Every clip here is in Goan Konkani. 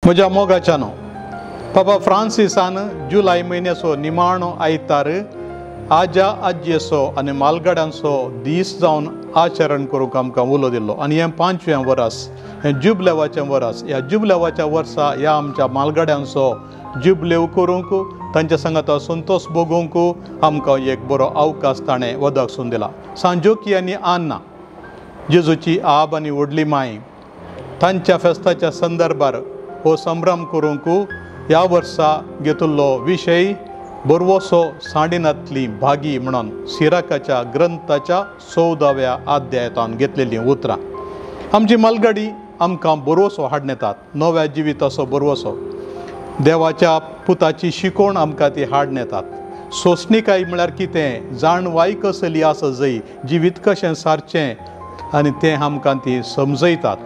म्हज्या मोगाच्यानो, पापा फ्रांसिसान जुलय म्हयन्याचो निमाणो आयतार आजा आजयेचो आनी मालगाड्यांचो दीस जावन आचरण करूंक आमकां उलो दिल्लो. आनी हें 5वें वर्स, हें जुबलेवाचें वर्स. ह्या जुबलेवाच्या वर्सा ह्या आमच्या मालगाड्यांचो जुबलेव करूंक, तांच्या सांगाता संतोश भोगूंक आमकां एक बरो अवकाश ताणें वदकसून दिला. सांजोकी आनी आन्ना, जेजूची आब आनी व्हडली माय, तांच्या फेस्ताच्या संदर्भार हो संभ्रम करूंक ह्या वर्सा घेतिल्लो विशय बरवसो सांडिनातली भागी म्हणून सिराकाच्या ग्रंथाच्या 14व्या अध्यायांत घेतलेलीं उतरां. आमची मालगाडी आमकां बरवसो हाडून येतात, नव्या जिविताचो बरवसो, देवाच्या पुताची शिकवण आमकां ती हाडून येतात. सोंसणीकाय म्हळ्यार कितें, जाणवाय कसली आसा जय, जिवीत कशें सारचें आनी तें आमकां ती समजयतात.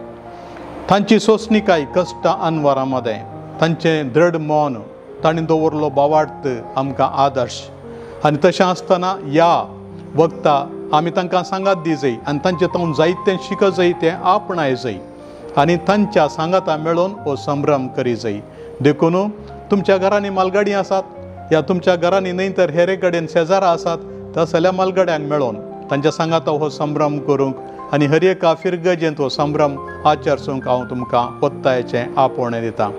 तांची सोंसणीकाय कश्टां अनवरां मदें, तांचें दृढ मन, तांणी दवरलो बावार्थ आमकां आदर्श. आनी तशें आसतना ह्या वखता आमी तांकां सांगात दी जाय आनी तांचे तावन जायतें शिक जाय, तें आपणाय जाय आनी तांच्या सांगाता मेळोवन हो संभ्रम करी जाय. देखून तुमच्या घरांनी मालगाडी आसात या तुमच्या घरांनी न्हय तर हेरे कडेन शेजारा आसात, तसल्या मालगाड्यांक मेळोवन तांच्या सांगाता हो संभ्रम करूंक आनी हर एका फिरगजेंत हो संभ्रम आचरसूंक हांव तुमकां ಒತ್ತಾಯचें आपोवणें दितां.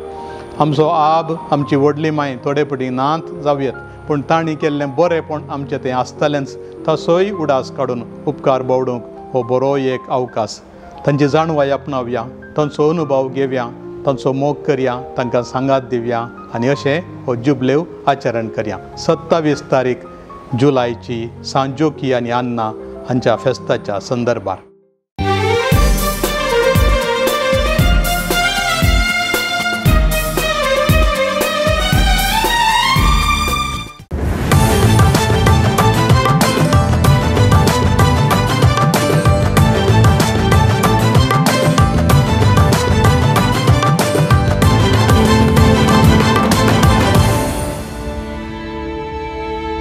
आमचो आब, आमची व्हडली माय थोडे पटी नात जावयेत, पूण तांणी केल्लें बरेंपण आमचें तें आसतलेंच. तसोय उडास काडून उपकार बावडूंक हो बरो एक अवकाश. तांची जाणवाय आपणावया, तांचो अनुभव घेवया, तांचो मोग करया, तांकां सांगात दिवया आनी अशें हो जुबलेव आचरण करया. 27 तारीख जुलयची सांजोकी आनी आन्ना हांच्या फेस्ताच्या संदर्भार.